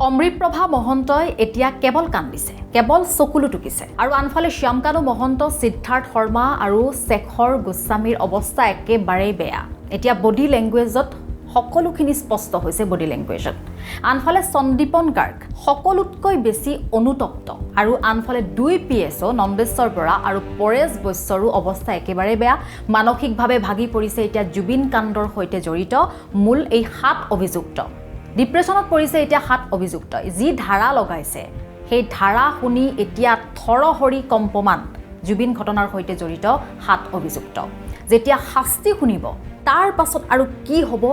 অমৃতপ্ৰভা মহন্তই এতিয়া কেৱল কান্দিছে, কেৱল চকুলো টুকিছে। আৰু আনফালে শ্যামকানু মহন্ত, সিদ্ধাৰ্থ শৰ্মা আৰু শেখৰ গোস্বামীৰ অৱস্থা একেবাৰেই বেয়া। এতিয়া বডি লেংগুৱেজত সকলোখিনি স্পষ্ট হৈছে, বডি লেংগুৱেজত। আনফালে সন্দীপন গাৰ্গ সকলোতকৈ বেছি অনুতপ্ত। আৰু আনফালে দুই পি এছ অ' নন্দেশ্বৰ বৰা আৰু পৰেশ বৈশ্যৰো অৱস্থা একেবাৰে বেয়া, মানসিকভাৱে ভাগি পৰিছে। এতিয়া জুবিন কাণ্ডৰ সৈতে জড়িত মূল এই 7 অভিযুক্ত ডিপ্ৰেশ্যনত পৰিছে। এতিয়া 7 অভিযুক্তই যি ধাৰা লগাইছে, সেই ধাৰা শুনি এতিয়া থৰহৰি কম্পমান জুবিন ঘটনাৰ সৈতে জড়িত 7 অভিযুক্ত। যেতিয়া শাস্তি শুনিব, তাৰ পাছত আৰু কি হ'ব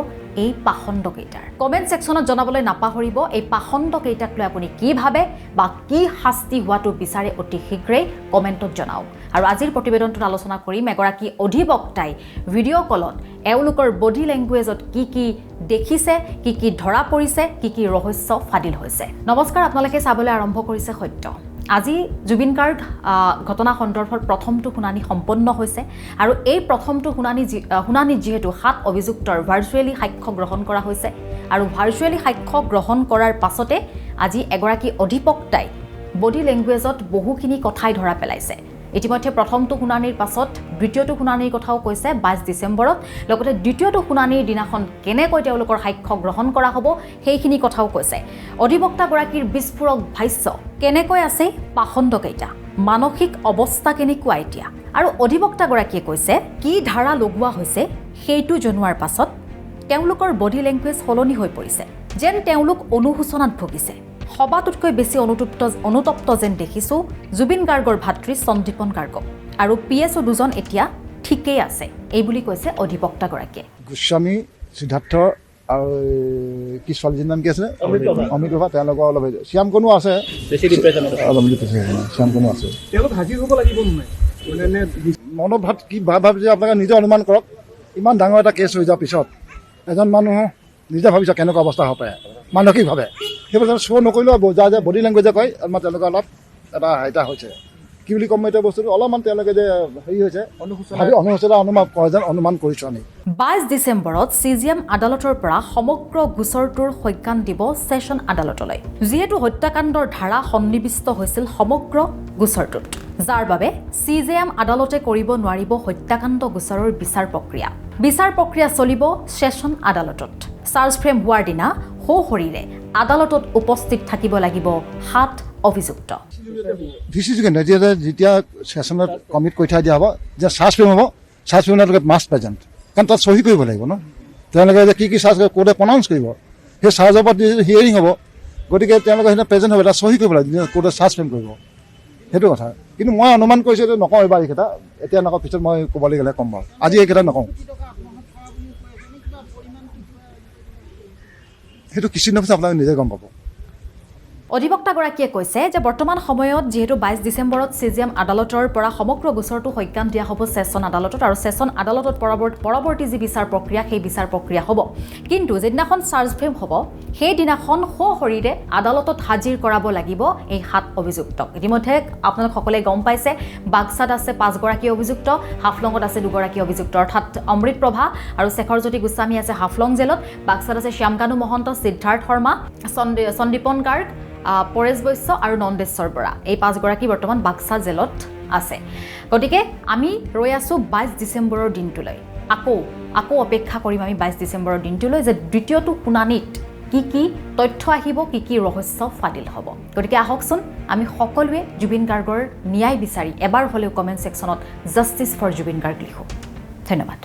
এই পাষণ্ডকেইটাৰ? কমেণ্ট ছেকশ্যনত জনাবলৈ নাপাহৰিব, এই পাষণ্ডকেইটাক লৈ আপুনি কি ভাবে বা কি শাস্তি হোৱাটো বিচাৰে, অতি শীঘ্ৰেই কমেণ্টত জনাওক। আৰু আজিৰ প্ৰতিবেদনটোত আলোচনা কৰিম এগৰাকী অধিবক্তাই ভিডিঅ' কলত এওঁলোকৰ বডি লেংগুৱেজত কি কি দেখিছে, কি কি ধৰা পৰিছে, কি কি ৰহস্য ফাদিল হৈছে। নমস্কাৰ, আপোনালোকে চাবলৈ আৰম্ভ কৰিছে সত্য। আজি জুবিন গাৰ্গ ঘটনা সন্দৰ্ভত প্ৰথমটো শুনানি সম্পন্ন হৈছে। আৰু এই প্ৰথমটো শুনানিত যিহেতু 7 অভিযুক্তৰ ভাৰ্চুৱেলি সাক্ষ্য গ্ৰহণ কৰা হৈছে, আৰু ভাৰ্চুৱেলি সাক্ষ্য গ্ৰহণ কৰাৰ পাছতে আজি এগৰাকী অধিবক্তাই বডি লেংগুৱেজত বহুখিনি কথাই ধৰা পেলাইছে। ইতিমধ্যে প্ৰথমটো শুনানিৰ পাছত দ্বিতীয়টো শুনানিৰ কথাও কৈছে 22 ডিচেম্বৰত। লগতে দ্বিতীয়টো শুনানিৰ দিনাখন কেনেকৈ তেওঁলোকৰ সাক্ষ্য গ্ৰহণ কৰা হ'ব, সেইখিনি কথাও কৈছে। অধিবক্তাগৰাকীৰ বিস্ফোৰক ভাষ্য, কেনেকৈ আছে পাষণ্ডকেইটা, মানসিক অৱস্থা কেনেকুৱা এতিয়া। আৰু অধিবক্তাগৰাকীয়ে কৈছে কি ধাৰা লগোৱা হৈছে সেইটো জনোৱাৰ পাছত তেওঁলোকৰ বডি লেংগুৱেজ সলনি হৈ পৰিছে, যেন তেওঁলোক অনুশোচনাত ভুগিছে। সবাতোতকৈ বেছি অনুতপ্ত যেন দেখিছোঁ জুবিন গাৰ্গৰ ভাতৃ সন্দীপন গাৰ্গক, আৰু পি এছ অ' দুজন এতিয়া ঠিকেই আছে, এই বুলি কৈছে অধিবক্তাগৰাকীয়ে। গোস্বামী, সিদ্ধাৰ্থ আৰু কি ছোৱালীজনীৰ নাম কি আছিলে, অমৃতপ্ৰভা, তেওঁলোকৰ অলপ শ্যামকনো আছে, অলপ শ্যামকনো আছে। তেওঁলোক হাজিৰ হ'ব লাগিব নাই? মনত ভাত কি ভাব যে আপোনালোকে নিজে অনুমান কৰক, ইমান ডাঙৰ এটা কেছ হৈ যোৱাৰ পিছত এজন মানুহ নিজে ভাবিছে কেনেকুৱা অৱস্থা হ'ব পাৰে মানসিকভাৱে। সেইবোৰ শ্ব' নকৰিলেও যা যে বডি লেংগুৱেজে কয়, আমাৰ তেওঁলোকৰ অলপ এটা এটা হৈছে কি বুলি ক'ম এতিয়া বস্তুটো অলপমান তেওঁলোকে যে হেৰি হৈছে ভাবি অনুশোচনা অনুমান কৰে যেন অনুমান কৰিছোঁ আমি। 22 ডিচেম্বৰত চি জি এম আদালতৰ পৰা সমগ্ৰ গোচৰটোৰ সজ্ঞান দিব ছেছন আদালতলৈ। যিহেতু হত্যাকাণ্ডৰ ধাৰা সন্নিৱিষ্ট হৈছিল সমগ্ৰ গোচৰটোত, যাৰ বাবে চি জে এম আদালতে কৰিব নোৱাৰিব হত্যাকাণ্ড গোচৰৰ বিচাৰ প্ৰক্ৰিয়া। বিচাৰ প্ৰক্ৰিয়া চলিব ছেছন আদালতত। চাৰ্জ ফ্ৰেম হোৱাৰ দিনা সোঁশৰীৰে আদালতত উপস্থিত থাকিব লাগিব 7 অভিযুক্ত। যেতিয়া ছেছনত কমিট কৰি থৈ দিয়া হ'ব যে চাৰ্জ ফ্ৰেম হ'ব, চাৰ্জ ফ্ৰেম মাষ্ট প্ৰেজেণ্ট, কাৰণ তাত চহী কৰিব লাগিব ন, তেওঁলোকে যে কি কি চাৰ্জ কোৰ্টে প্ৰনাউন্স কৰিব, সেই চাৰ্জৰ ওপৰত হিয়াৰিং হ'ব, গতিকে তেওঁলোকে সেইদিনা প্ৰেজেণ্ট হ'ব, তাত চহী কৰিব লাগিব, কোৰ্টে চাৰ্জ ফ্ৰেম কৰিব, সেইটো কথা। কিন্তু মই অনুমান কৰিছোঁ, এইটো নকওঁ এইবাৰ, এইকেইটা এতিয়া নকওঁ, পিছত মই ক'বলৈ গ'লে ক'ম বাৰু, আজি এইকেইটা নকওঁ। সেইটো কিছুদিনৰ পিছত আপোনালোকে নিজে গম পাব। অধিবক্তাগৰাকীয়ে কৈছে যে বৰ্তমান সময়ত যিহেতু 22 ডিচেম্বৰত চি জি এম আদালতৰ পৰা সমগ্ৰ গোচৰটো সজ্ঞান দিয়া হ'ব ছেছন আদালতত, আৰু ছেছন আদালতত পৰৱৰ্তী যি বিচাৰ প্ৰক্ৰিয়া, সেই বিচাৰ প্ৰক্ৰিয়া হ'ব। কিন্তু যিদিনাখন চাৰ্জ ফ্ৰেম হ'ব, সেইদিনাখন সোঁশৰীৰে আদালতত হাজিৰ কৰাব লাগিব এই 7 অভিযুক্তক। ইতিমধ্যে আপোনালোক সকলোৱে গম পাইছে, বাক্সাত আছে 5গৰাকী অভিযুক্ত, হাফলঙত আছে 2গৰাকী অভিযুক্ত, অৰ্থাৎ অমৃতপ্ৰভা আৰু শেখৰজ্যোতি গোস্বামী আছে হাফলং জেলত, বাক্সাত আছে শ্যামকানু মহন্ত, সিদ্ধাৰ্থ শৰ্মা, সন্দীপন গাৰ্গ, পৰেশ বৈশ্য আৰু নন্দেশ্বৰ বৰা। এই 5গৰাকী বৰ্তমান বাক্সা জেলত আছে। গতিকে আমি ৰৈ আছোঁ 22 ডিচেম্বৰৰ দিনটোলৈ। আকৌ অপেক্ষা কৰিম আমি 22 ডিচেম্বৰৰ দিনটোলৈ যে দ্বিতীয়টো শুনানিত কি কি তথ্য আহিব, কি কি ৰহস্য ফাদিল হ'ব। গতিকে আহকচোন আমি সকলোৱে জুবিন গাৰ্গৰ ন্যায় বিচাৰি এবাৰ হ'লেও কমেণ্ট ছেকশ্যনত জাষ্টিছ ফৰ জুবিন গাৰ্গ লিখোঁ। ধন্যবাদ।